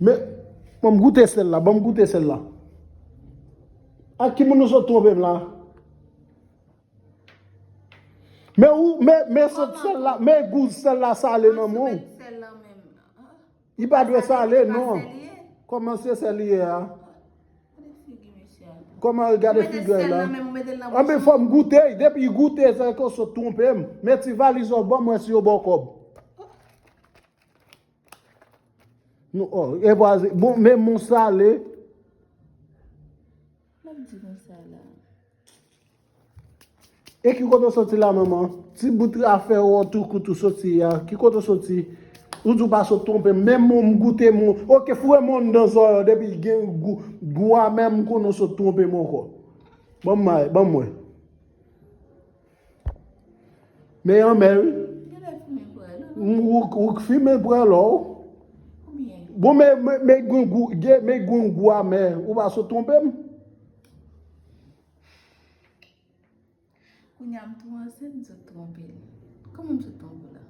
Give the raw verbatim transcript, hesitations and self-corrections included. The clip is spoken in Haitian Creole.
Men, ban m goute sèl la, ban m goute sèl la. Ak ki moun ou sot twonpe m la? Men ou, men, men sot sèl la, men gou sèl la sale nan men w. Li pa dwe sale, non. Kòman se sèl li ye a? Kòman gade figi la? Anben fò m goute, depi goute, se ke w sot twonpe m. Men ti valiz ou ban mwen si yo ba w kòb. Non, oh, e vwazen, bon, men moun sale. Lè m di konsa la. E ki kote w soti la, manman? Ti bout afè w tou kout ou soti a. Ki kote w soti? Ou di w pa sot twonpe m. Menm moun m goute moun. Oke, foure moun nan zòrèy w depi gen gou, gou a menm konnen w sot twonpe m ankò. Ban m, ban m wè. Men anmè wi. Ou k fimen pran lò. Bon, men, men, men gwen gou, gen, men gwen gou amè. Ou pa sot twonpe m? Kounye a m tou ansent, m sot twonpe l. Kòman m sot twonpe w la?